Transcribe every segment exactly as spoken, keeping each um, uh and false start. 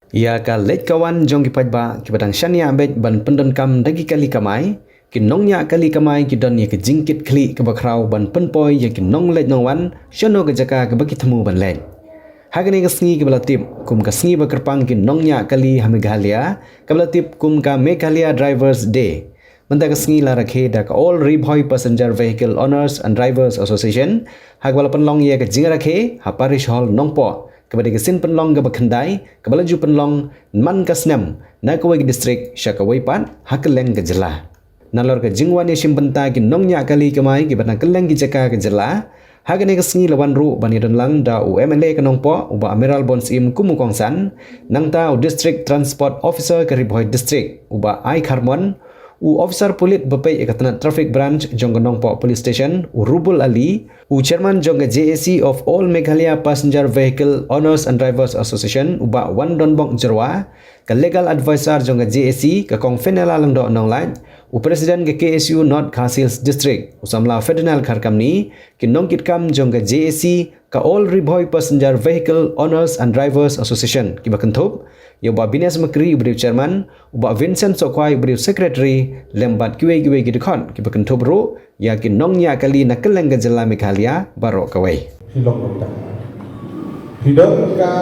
Ïa ka leit ka wan jong ki paidbah kiba dang shaniah beit ban pyndonkam da ki kali kamai, ki nongñiah kali kamai ki don ïa ka jingkitkhlieh kaba khraw ban pynpoi ïa ki nongleit nongwan shano ka jaka kaba ki thmu ban leit. Ha kane ka sngi kaba la tip kum ka sngi ba kyrpang ki nongñiah kali ha Meghalaya, kaba la tip kum ka Meghalaya Drivers Day, mynta ka sngi la rakhe da ka All Ri Bhoi Passenger Vehicle Owners and Drivers Association, ha kaba la pynlong ïa ka jingrakhe ha Parish Hall Nongpoh, kaba dei ka sien pynlong kaba khyndai kaba la ju pynlong man ka snem na kawei ka district sha kawei pat ha kylleng ka jylla. Nalor ka jingwan ïashim bynta ki nongñiah kali kamai kiba na kylleng ki jaka ka jylla, ha kane ka sngi la wan ruh ban ïadon lang da u M L A ka Nongpoh, u Bah Amiral Bonsyiem kum u kongsan, nangta u District Transport Officer ka Ri Bhoi District, u Bah I Kharmon, u Officer Pulit ba peit ïa ka tnat Traffic Branch jong ka Nongpoh Police Station, u Rubul Ali, u Chairman jong ka J A C of All Meghalaya Passenger Vehicle Owners and Drivers Association, u Bah Wandonbok Jyrwa, ka Legal Advisor jong ka J A C, ka Kong Fenella Lyngdoh Nonglait, u President ka K S U North Khasi Hills District, u Samla Ferdinand Kharkamni, ki nongkitkam jong ka J A C, ka All Ri Bhoi Passenger Vehicle Owners and Drivers Association, kiba kynthup ïa u Bah Bines Makri uba dei u Chairman, u Bah Vincent Sohkhwai uba dei u Secretary, lem bad kiwei kiwei ki dkhot kiba kynthup ruh ïa ki nongñiah kali na kylleng ka jylla Meghalaya baroh kawei. Phi long kumta. Phi don ka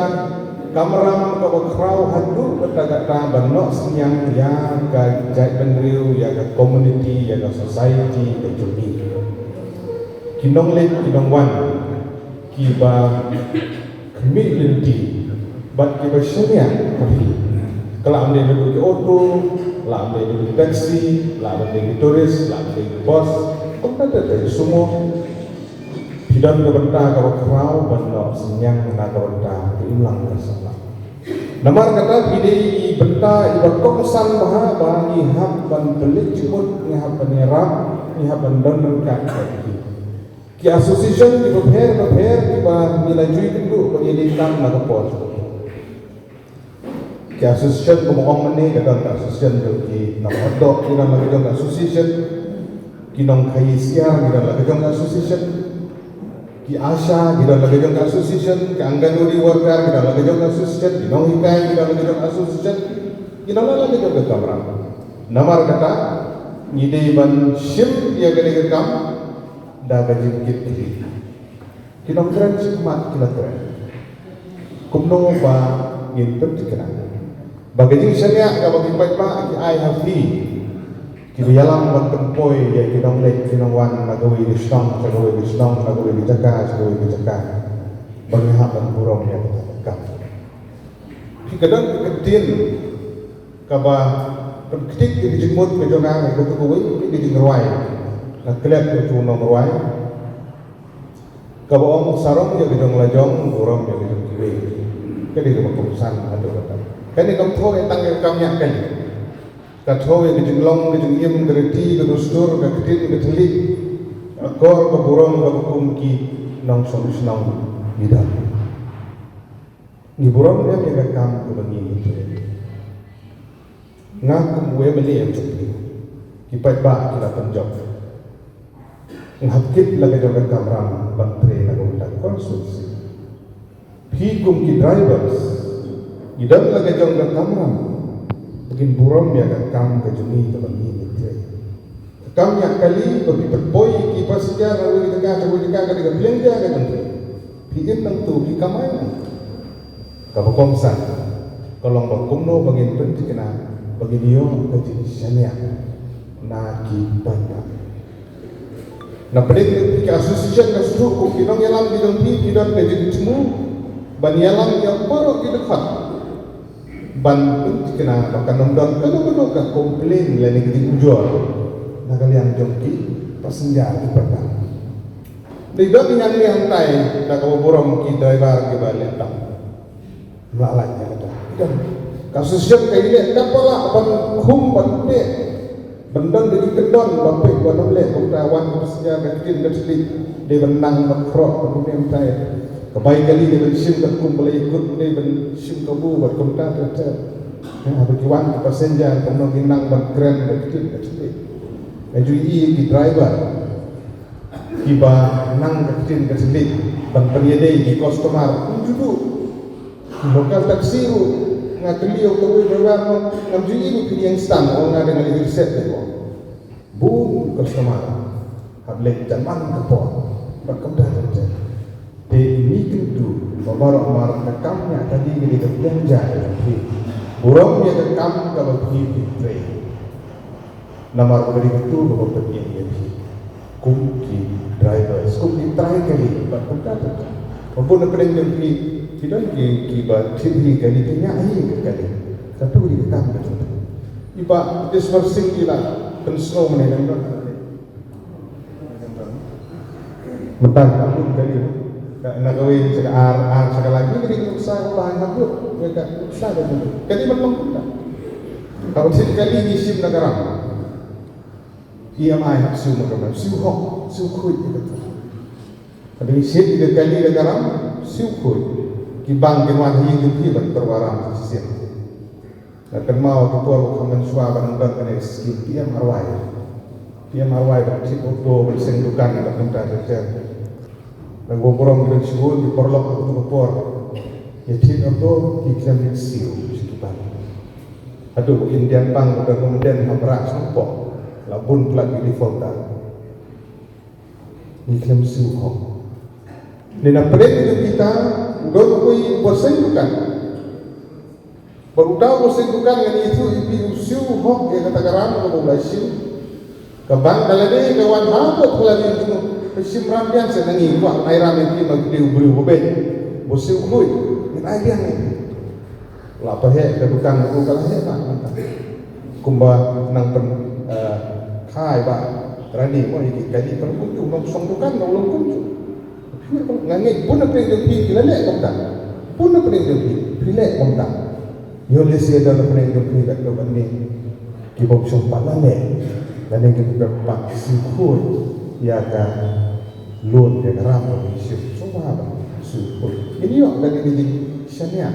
kamram kaba khraw haduh katta katta ban noh synñiang ïa ka jaitbynriew, ïa ka community, ïa ka society ka jong ngi. Ki nongleit ki nongwan kiba khmih lynti bad kiba shaniah ha phi. Ka lah ban dei naduh ki auto, lah ban dei naduh ki taxi, lah ban dei ki tourist, lah ban dei ki bus, kumta ter ter, sumo. Phi don ka bynta kaba khraw ban noh synñiang na ka bynta ka imlang ka sahlang. Namar kata phi dei i bynta iba kongsan bha ba ngi hap ban pynleit jingmut, ngi hap ban ïarap, ngi hap ban don ryngkat bad ki. Ki association kiba pher bapher kiba ngi la ju ïakynduh ba ngi dei kam na ka por. Ki association kumba ong mynne ka don ka association jong ki nonghot doh, ki don la ka jong ka association. Ki nongkhaii siar ki don la ka jong ka association. Ki ASHA ki don la ka jong ka association. Ki Anganwadi worker ki don la ka jong ka association. Ki nonghikai ki don la ka jong ka association. Ki don la ka jong ka kamram. Namar kata ngi dei ban shim ïa kane ka kam da ka jingkitkhlieh. Ki nongkren shakhmat ki la kren. Kumno ba ngin pynthikna ba ka jingshaniah kaba ki paidbah ki ai ha phi, kiba ïalam ban pynpoi ïa ki nongleit ki nongwan na kawei ka shnong sha kawei ka shnong, na kawei ka jaka sha kawei ka jaka, ba ngi hap ban burom ïa kata ka kam. Phi, ka don ka ktien kaba pynktik ïa ka jingmut ka jong nga ïa kato kawei ka jingrwai. Nga klet ïa uto u nongrwai kaba ong, sarong ïa ka jong la jong, burom ïa ka jong kiwei. Ka dei kaba kongsan haduh katta. Kane kam thew ïa tang ïa ka kam ñiah kali. Ka thew ïa ka jinglong ka jingim, ka riti, ka dustur, ka ktien, ka thylliej, ka akor, ka burom kaba kum ki nongshong shnong ngi don. Ngi burom ïa ka kam kaba ngi trei. Nga kum u MLA em jong phi, ki paidbah ki la pynjop. Nga hap kit la ka jong ka kamram ban trei na ka bynta ka constituency. Phi kum ki drivers, ngi don la ka jong ka kamram ba ngin burom ïa ka kam ka jong ngi kaba ngi trei. Ka kam ñiah kali ba phi pynpoi ki passenger na kawei ka jaka sha kawei ka jaka, ka dei ka pliang jia ka jong phi. Phi im nangtu, phi kamai nangtu. Kaba kongsan ka long ba kumno ba ngin pynthikna ba ngin ïoh ka jingshaniah na ki paidbah. Na pdeng jong phi ka association ka sdang kum ki nongïalam ki jong phi, phi don ka jingthmu ban ïalam ïa baroh ki dkhot ban pynthikna ba kan ym don kano kano ka complain lane ka jingujor na ka liang jong ki passenger, ki paidbah. Dei don ïa ngi hangtai da kaba burom ki driver kiba leh tam. Mla lait ïa kata. Don ka association ka ïaleh katba lah ban khum ban teh, ban don da ki kyndon ba peit ba ym leh kumta, wan ka passenger ka ktien ka thylliej, dei ban nang ban khroh ban ym leh kumta. Ka bai kali dei ban shim katkum ba la ïakut, dei ban shim kabu bad kumta ter ter. Ha, haba ki wan ki passenger kumno ki nang ban kren ka ktien ka thylliej. Nga ju ïohi ki driver kiba nang ka ktien ka thylliej ban pynïadei ki customer, kum juh juh ki local taxi ruh. Nga kylli ïa uta uwei u driver, ngam ju i ba phi ïeng stan, u ong nga dang ïeng reset te ko. Bun customer hap leit tang man ka por. Bad kumta te te. Te ngi kyntu ba baroh mar ka kam ïa ka dei ka dei ka pynjah ïa phi. Burom ïa ka kam kaba phi phi trei. Namar ba ka dei katu kaba pynïaid ïa phi kum ki drivers, kum ki trai kali, bad kumta kumta. Ba bun na pdeng jong phi, phi don ki kiba thied hi kali, phi ñiah hi ka kali. Katu ka dei ka kam ka jong phi. I Bah Diswar Singh i la pynsngew mynne, mynta ka bun kali. Ka, na kawei sha ka ar, ar sha ka lai, ki dei ki nuksa ka ba hap ïoh, ka nuksa ka jong ka. Kali ban long kumta. Ka ban thied kali ngi shim na ka ram. E M I hap siew na ka ram, siew hok, siew khuid ïa kata. Ka dei thied ïa ka kali na ka ram, siew khuid. Ki bank kin wan ha ïing jong phi ban tyrwa ram shisien. Nga kynmaw ka por ba kham mynshuwa ba nang don kane ka skim P M R Y. P M R Y ban thied auto, ban seng dukan, ban kumta ter ter. Nang ba burom ki don shibun ki paralok ha kato ka por. Ïa thied auto ki khlem leit siew sha ki bank. Haduh Indian Bank ba don Indian ha Mrah sngewpoh. La bun palat ki defaulter. Ngi khlem siew hok. Lane na pdeng jong kita u don uwei uba seng dukan. Bad uta uba seng dukan ngan ïathuh ïa phi u siew hok ïa kata ka ram kaba u la siew. Ka bank ka lade ka wan hapoh phyllaw jong u, ka shim ram biang seh, na ngi kwah ai ram ïa phi, ma phi u briew ba beit, ba siew khlur, ngin ai biang ïa phi. La pyrshah ka dukan ka la heh bha mynta. Kumba nang pyn, eh, khai Bah Rani mo, ïa ki kali pynkunjung, nongshong dukan, nong lum kunjung. Nga ngeit bun na pdeng jong phi ki la leh kumta. Bun na pdeng jong phi ki leh kumta. Ïoh lehse don na pdeng jong phi katto katne ki bym shym pat la leh, lane ki bym pat siew khuid ïa ka loan, ïa ka ram ka bym siew. Sngewbha ban siew khuid. Ngin ïoh kane ka jingshaniah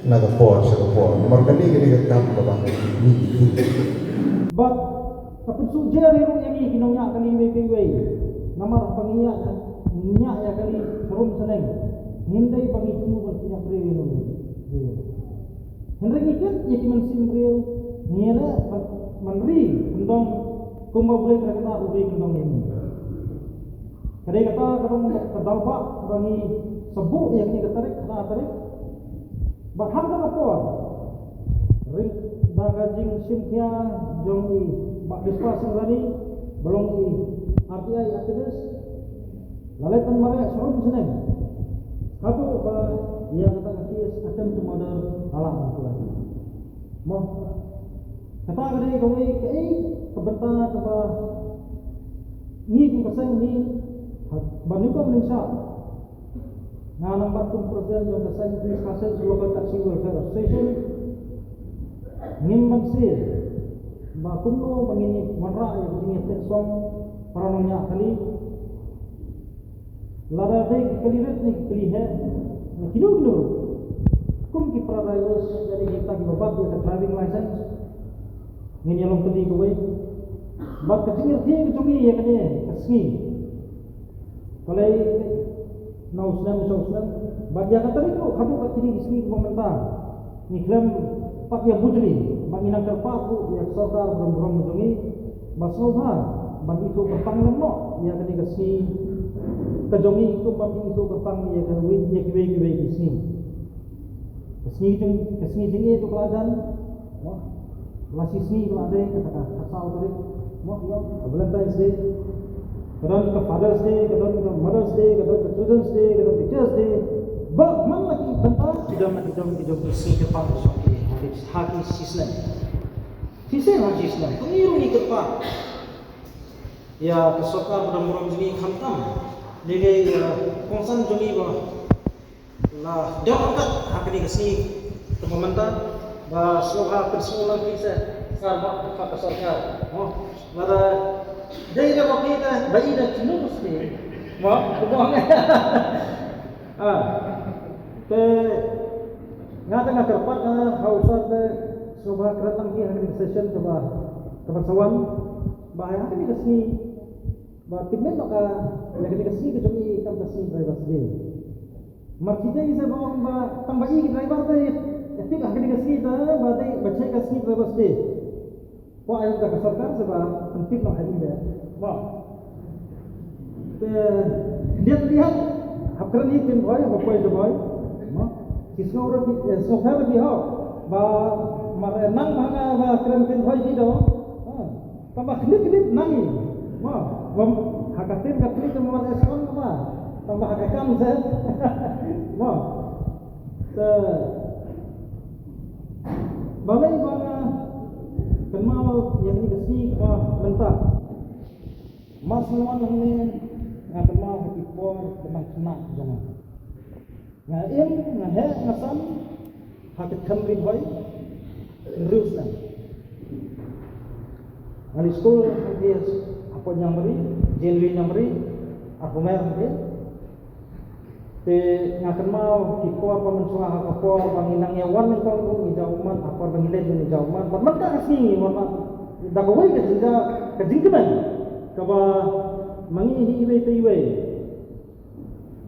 na ka por sha ka por. Namar kane ka dei ka kam kaba ngi. Bad ka pynsujor ruh ïa ngi ki nongñiah kali iwei pa iwei. Namar ba ngi ñiah, ngi ñiah ïa kali sharum shaneng, ngim dei ba ngi kiew ban pynïap briew ïa u briew. Hynrei ngi kit ïa ki mynsiem briew, ngi ïaleh ban, ban ri kyndong kumba U Blei u kyrkhu, u ri kyndong ïa ngi. Ka dei kata ka dei ka dalba ba ngi sa buh ïa kane ka tarik, khatna tarik. Bad ha kata ka por, ring da ka jingshim khia jong i Bah Biswa Singh Rani, ba long i R T I activist, la leit ban mareh sharum shaneng. Haduh ba ïa kata ka case attempt to murder la lah ban pynlait. Mo, kata ka dei kawei, kaei ka bynta kaba ngi kum ka seng ngi, ha, ban ïoh ka mynsiem. Nga nang bat kum president jong ka seng East Khasi Hills Local Taxi Welfare Association. Ngim banse ba kumno ba ngin wanrah ïa ka jingïapynshong para nongñiah kali. Lada dei ki kali rit ne ki kali heh ne kino kino ruh. Kum ki para drivers, lada dei kita kiba bat ïa ka driving license, ngin ïa long kali kawei. Bad ka jingïathuh ka jong ngi ïa kane ka sngi, ka leit na u snem sha u snem. Bad ïa ka tarik ruh haduh ka kine ki sngi kiba mynta, ngi khlem pat ïa bujli, bad ngi nang kyrpad ruh ïa ka sorkar burom burom ka jong ngi ba sngewbha ban ithuh kyrpang lem noh ïa kane ka sngi ka jong ngi, kumba ki ithuh kyrpang ïa ka wei, ïa kiwei kiwei ki sngi. Ka sngi jong, ka sngi jong ngi ka la jan, mo, la shi sngi ka la dei, kata ka khatsaw tarik, mo, ïa ka Valentine's Day. Ka don ka Father's Day, ka don ka Mother's Day, ka don ka Children's Day, ka don ka Teachers Day. Bad man la ki bynta, ki don, ki don, ki don ki sngi kyrpang ki jong ki ha ki, ha ki shisnem. Shisnem ha shisnem. Pynïaid ruh ngi kyrpad ïa ka sorkar burom burom jong ngi, khamtam lei lei ïa ka kongsan jong ngi ba la don ryngkat ha kane ka sngi kaba mynta. Ba sngewbha pynsngew lang phi seh, sorkar, ba ka sorkar, mo, lada dei da ba phi da ba i da kino ka sngi, mo, kumno. Ah, te nga te nga kyrpad nga ha u sor te, sngewbha kren lang phi ha kane ka session kaba, kaba sa wan, ba ha kane ka sngi ba tymmen noh ka, ïa kane ka sngi ka jong i kam ka sngi Drivers' Day. Mar ki dei sa ba ong ba tang ba i ki driver te, Tip ha kane ka sngi ta ba dei ba check ka sngi Drivers' Day. Ko ai da ka sorkar sa ba pyntip noh ha i ba. Mo. Te khyndiat khyndiat hap kren i Tynroi, hap poi Tynroi. Mo. Ki sngew ruh ki, eh, sngew pher ruh ki ho. Ba mar nang ba nga ba kren Tynroi ki do. Ha. Tang ba khyndiat khyndiat nang i. Mo. Bam ha ka tin ka tri ka mar esron ba. Tang ba ha ka kam se. Mo. Te balei ba nga kynmaw ïa kane ka sngi kaba mynta. Mar shu wan hangne nga kynmaw ha ki por ba nang khynnah jong nga. Nga im, nga heh, nga san ha ka Khyndai Ri Bhoi, hynriew snem. Nga leit skul hangtei ha Poh Niangmari, J N V Niangmari, arphew mer hangtei. Te nga kynmaw ki por ba mynshuwa ha ka por ba ngi nang ïa wan nyngkong ruh ngi jaw ummat, ha por ba ngi leit ngi jaw ummat. Bad mynta ka sngi ngi wan da kawei ka jingja, ka jingkmen kaba ma ngi hi iwei pa iwei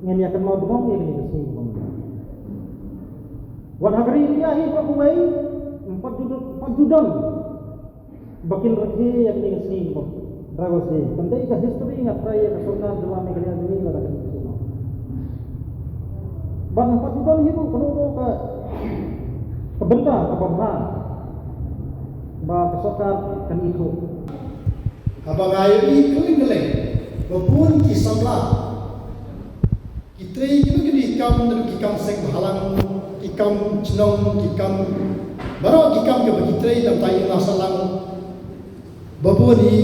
ngin ïa kynmaw dngong ïa kane ka sngi kaba mynta. Wat ha ka ri India hi baroh kawei, em pat ju don, em pat ju don ba kin rakhe ïa kane ka sngi kaba Drivers' Day. Kan dei ka history, nga trai ïa ka sorkar jylla Meghalaya jong ngi lada kan ïa kynmaw. Bad em pat ju don hi ruh kano kano ka, ka bynta kaba bha ba ka sorkar kan ithuh. Haba nga ïohi kylleng kylleng ba bun ki samla ki trei kiba ki dei kam, ki kam seng bhalang, ki kam chnong, ki kam baroh ki kam kiba ki trei, tang ba ïa nga salang ba bun hi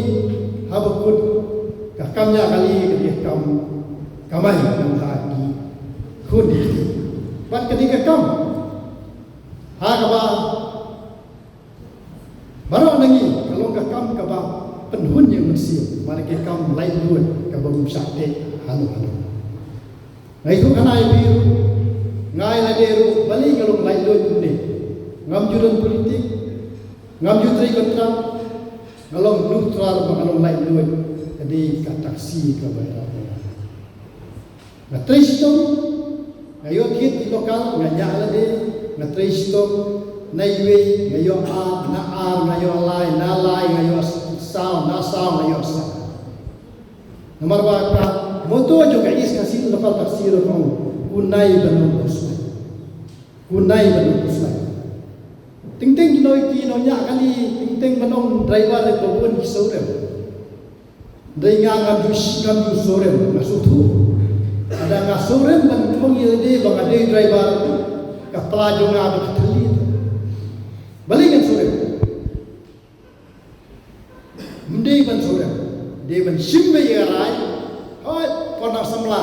haba kut ka kam ïa kali ka dei kam kamai, tang ba ki khun ki. Bad ka dei ka kam ha kaba baroh na ngi ka long ka kam kaba pynhun ïa u Mynsiem, wat ka kam laitluid kaba ym shah teh hano hano. Nga ïathuh khana ïa phi ruh, nga ïa lade ruh balei nga long laitluid kumne. Ngam ju don politik, ngam ju trei kontrak, nga long hynriew trai ruh ba nga long laitluid, ka dei ka taxi kaba ïarap ïa nga. Nga trei shitom, nga ïoh thied ki local, nga ñiah lade, nga trei shitom, na iwei nga ïoh ar, na ar nga ïoh lai, na lai nga ïoh saw, na saw nga ïoh saw. Namar ba ka motto jong ka East Khasi Hills Local Taxi ruh ka ong, u nai ban ong khuslai. U nai ban ong khuslai. Teng teng ki nong, ki nongñiah kali, teng teng ban ong driver, ba bun ki sawrem. Dei nga ngam ju, ngam ju sawrem, nga sngewthuh. Lada nga sawrem ban ong ïa lade ba nga dei driver, ka pla jong nga ba ka thylli. Balei ngan sawrem? Ym dei ban sawrem, dei ban shim beit ïa ka rai. Hooid, ko nang samla,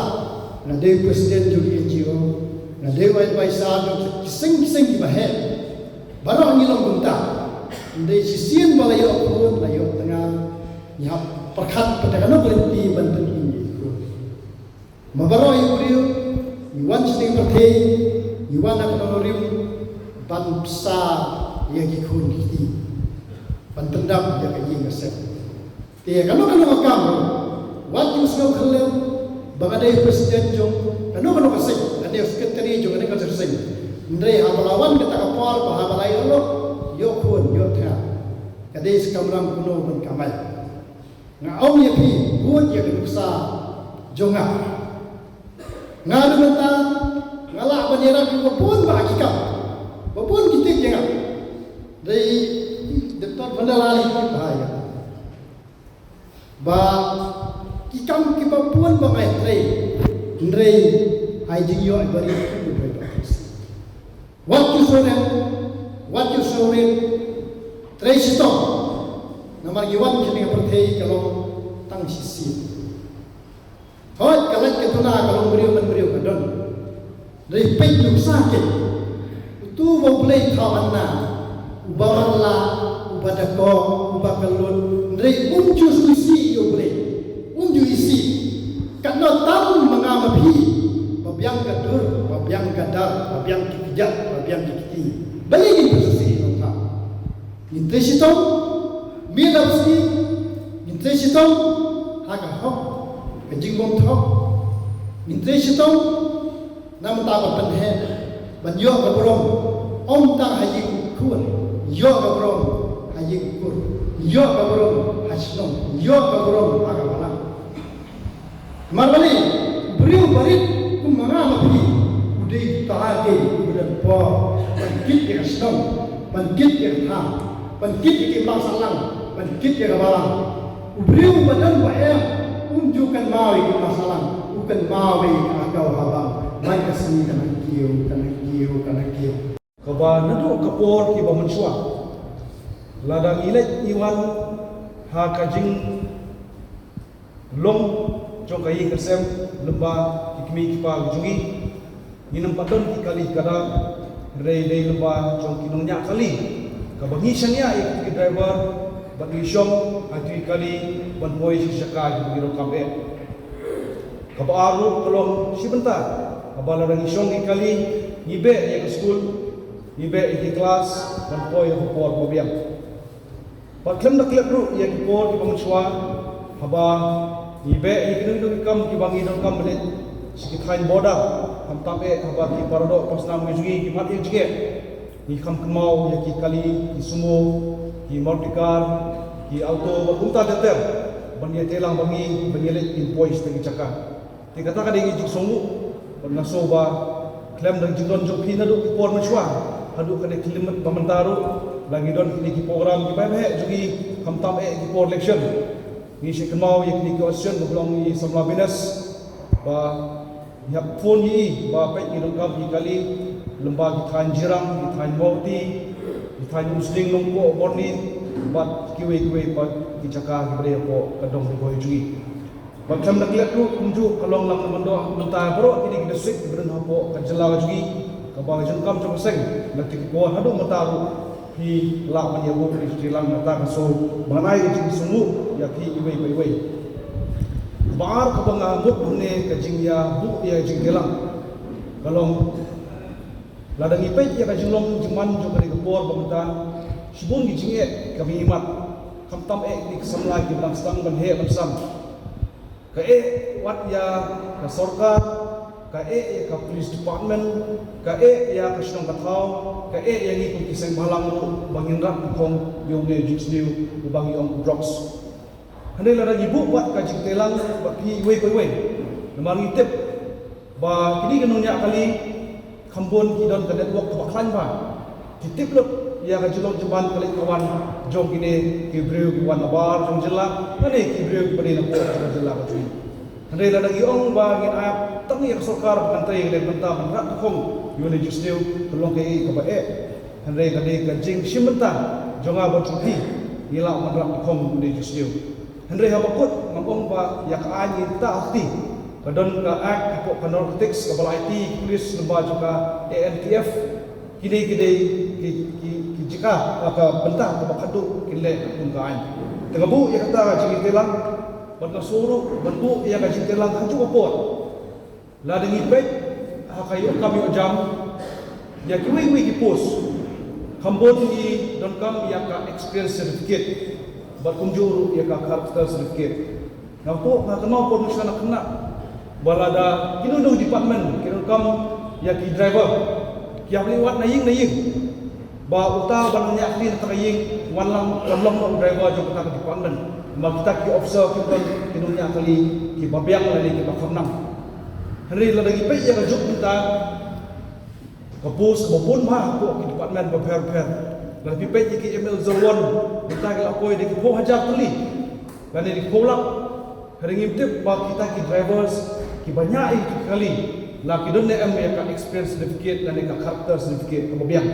nga dei president jong ka N G O, nga dei u advisor jong ki seng ki seng kiba heh. Baroh ngi long kumta. Ym dei shisien ba la ïoh khun, la ïoh tnga, ngi hap pyrkhat pat da kano ka lynti ban pynim ïa ki khun. Ma baroh ïa u briew, ngi wan sha kane ka pyrthei, ngi wan ha kano ka rim, ban bsa ïa ki khun ki kti, ban pyndap ïa ka ïing ka sem. Te kano kano ka kam, wat ju sngew khyllem ba nga dei president jong kano kano ka seng, nga dei secretary jong kano kano ka seng. Hynrei haba la wan kata ka por ba haba la ïoh lok, ïoh khun, ïoh tnga, ka dei sa kamram kumno ban kamai. Nga ong ïa phi, bud ïa ka nuksa jong nga. Nga ruh mynta nga lah ban ïarap ïa babun bah ki kam, babun ki tip ïa nga. Dei Doctor Vanlalali tip bha ïa nga ba ki kam kiba bun ba nga ïa trei, hynrei ha i jingïoh i ba ri ki ba ri. Wat ju sawrem, wat ju sawrem, trei shitom. Namar ngi wan sha kane ka pyrthei ka long tang shisien. Hooid, ka lait ka duna ka long briew man briew ka don. Hynrei peit nuksa keiñ. Uto uba U Blei thaw hangne, uba matlah, uba dakok, uba kyllut, hynrei um ju isih ïa U Blei. Um ju isih. Katno tam ma nga ma phi ba biang ka dur, ba biang ka dar, ba biang ki kjat, ba biang ki kti. Balei ngin pynsngewsih nongthaw? Ngin trei shitom miet bad sngi, ngin trei shitom ha ka hok ka jingbymthok, ngin trei shitom na bynta ban pynheh, ban ïoh ka burom, Ym tang ha ïing khun, ïoh ka burom ha ïing kur, ïoh ka burom ha shnong, ïoh ka burom ha ka balang. Namar balei, briew barit kum ma nga ma phi, u dei uta keiñ uba don por ban kit ïa ka shnong, ban kit ïa ka thaw, ban kit ïa ki imlang sahlang, ban kit ïa ka balang. U briew uba don ba em, um ju kynmaw ïa ki imlang sahlang, u kynmaw ïa ka akhaw ha bang, ban ka sngi kan nang kiew, kan nang kiew, kan nang kiew. Kaba naduh ka por kiba mynshuwa, lada ngi leit ngi wan ha ka jinglong jong ka ïing ka sem lyngba ki kmie ki kpa ki jong ngi, ngin ym pat don ki kali ki kada, hynrei dei lyngba jong ki nongñiah kali kaba ngi shaniah ïa ki driver bad ngi shong ha ki kali ban poi sha ki jaka kiba ngi donkam eh. Kaba ar ruh ka long shi bynta, haba lada ngi shong ki kali, ngi beh ïa ka skul, ngi beh ïa ki klas ban poi ha ka por ba biang. Bad khlem da klet ruh ïa ki por kiba mynshuwa, haba ngi beh ïa kino kino ki kam kiba ngi donkam ban leit sha ki thaiñ border, khamtam eh haba ki paradoh pansnam ki jong ngi ki mad ïa jingeh. Ngi kham kynmaw ïa ki kali, ki sumo, ki Maruti car, ki Alto bad kumta ter ter ban ïatreilang ba ngi, ban ïaleit ngin poi sha ki jaka. Te kata ka dei ka jingsngewnguh bad nga sngew ba khlem da ka jingdon jong phi naduh ki por mynshuwa haduh kane ka khyllipmat ba mynta ruh, la ngi don kine ki program kiba heh jong ngi, khamtam eh ki por election. Ngi shait kynmaw ïa kine ki option ba long i samla bynta ba ngi hap phone ïa i ba peit ngi donkam ki kali lyngba ki thaiñ Jirang, ki thaiñ Mawhati, ki thaiñ Umsning, Nongpoh, Borni bad kiwei kiwei pat ki jaka kiba dei hapoh ka dong Ri Bhoi jong ngi. Bad khlem da klet ruh kumjuh ka long lang na mynta baroh kine ki district kiba don hapoh ka jylla ka jong ngi, kaba ka jingdonkam jong ka seng na kine ki por haduh mynta ruh phi lah ban ïa buh ïa ki treilang. Kata ka shu ban ai ka jingsngewnguh ïa phi iwei pa iwei. Kaba ar kaba nga mut hangne ka jingïabuh ïa ka jingtreilang ka long, lada ngi peit ïa ka jinglong jingman jong kane ka por ba mynta, shibun ki jingeh kiba ngi mad, khamtam eh kine ki samla kiba dang sdang ban heh ban san. Ka eh wat ïa ka sorkar, ka eh ïa ka police department, ka eh ïa ka shnong ka thaw, ka eh ïa ngi kum ki seng bhalang ruh ba ngin rat nyngkong ïa une u jingsniew uba ngi ong u drugs. Hynrei lada ngi buh pat ka jingtreilang bad phi iwei pa iwei, namar ngi tip ba kine ki nongñiah kali kham bun ki don ka network kaba khlaiñ bha. Ki tip lut ïa ka jinglong jingman ka leit ka wan jong kine ki briew ki wan nabar jong jylla, lane ki briew kiba dei napoh jong ka jylla ka jong ngi. Hynrei lada ngi ong ba ngin ap tang ïa ka sorkar ba kan trei ka dei bynta ban rat nyngkong ïa une u jingsniew, ka long kaei kaba eh. Hynrei ka dei ka jingshim bynta jong nga bad jong phi, ngi lah ban rat nyngkong ïa une u jingsniew. Hynrei haba kut ngam ong ba ïa ka aiñ ngi ktah ha kti. Ka don ka Act hapoh ka Narcotics kaba la aiti ki police lyngba jong ka A N T F. Ki dei, ki dei ki, ki, ki jaka, ka bynta kaba khadduh kin leh kum ka aiñ. Te nga buh ïa kata ka jingïatreilang bad nga sngew ruh ban buh ïa ka jingïatreilang ha kajuh ka por. Lada ngi peit ha ka ïoh kam ïoh jam ïa kiwei kiwei ki post, kham bun ngi donkam ïa ka experience certificate bad kumjuh ruh ïa ka character certificate. Nga put, nga kynmaw por mynshuwa nga kynmaw ba lada kino kino department ki donkam ïa ki driver, ki hap leit wad na ïing na ïing. Ba uta uba nang ñiah kti na kata ka ïing, wan lang, wan long noh u driver jong kata ka department. Namar kita ki officer ki don ki nongñiah kali kiba biang lane kiba kham nang. Hynrei lada ngi peit ïa ka juk mynta, ka post kaba bun bha hapoh ki department bapher bapher. Lada phi peit ïa ki M L zero one, mynta ki la poi da ki phew hajar tylli lane da ki phew lak. Hynrei ngim tip ba kita ki drivers kiba ñiah ïa ki kali, la ki don ne em ïa ka experience certificate lane ka character certificate kaba biang.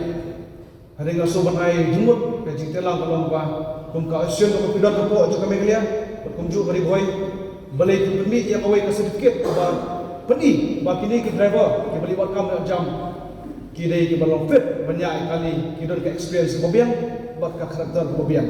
Hynrei nga sngew ban ai jingmut, ka jingïatreilang ka long ba kum ka option kaba phi don hapoh jong ka Meghalaya bad kumjuh ka Ri Bhoi, balei phi pynmih ïa kawei ka certificate kaba pyni ba kine ki driver kiba leit wad kam leit wad jam ki dei kiba long fit ban ñiah ïa kali, ki don ka experience kaba biang bad ka character kaba biang.